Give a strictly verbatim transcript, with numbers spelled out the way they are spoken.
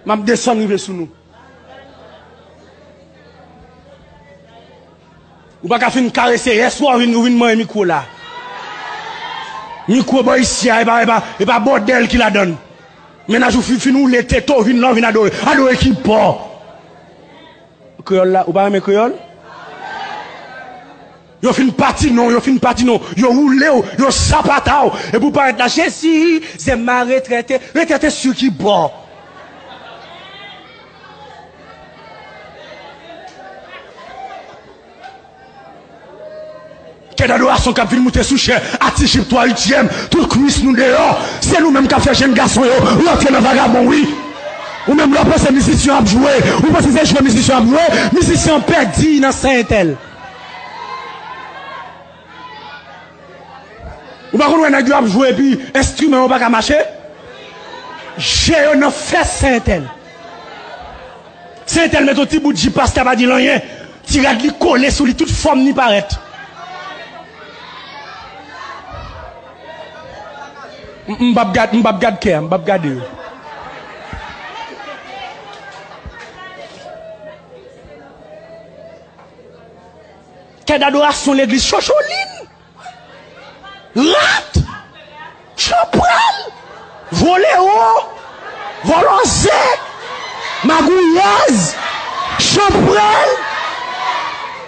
M ap desann rive sou nou. Ou pa ka fin karese yès ou vin, ou vin manyen mikwo la. Mikwo bò isi a, e pa, e pa, e pa bòdèl ki ladann. Mennaj ou fin, fin woule tete w vin la, w vin adore. Adore ki bò? Kreyòl la, ou pa renmen kreyòl? Yo fin pati non, yo fin pati non. Yo woule w, yo sapata w. Epi w parèt la, Jezi, zen ma retrete. Retrete sou ki bò? Kèt adorasyon k ap vin moute sou chè, atis jip twa ityèm, tout kwis nou deyò. Se nou menm k ap fè jenn gason yo rantre nan vagabon, wi. Ou menm lè w panse mizisyen ap jwe, ou panse se jwe mizisyen ap jwe, mizisyen an pèdi nan Sentèl. Ou pa konn wè nèg yo ap jwe epi enstriman yo pa ka mache? Je yo nan fès Sentèl. Sentèl met yon ti bout jip pastè pa di l anyen. Ti rad li kole sou li, tout fòm li parèt. M, m p ap gad, m p ap gad kè a, m p ap gade yo. Kèt adorasyon legliz chocholin. Rat! Chanpral! Volewo! Vòlòzè! Magouyèz! Chanpral!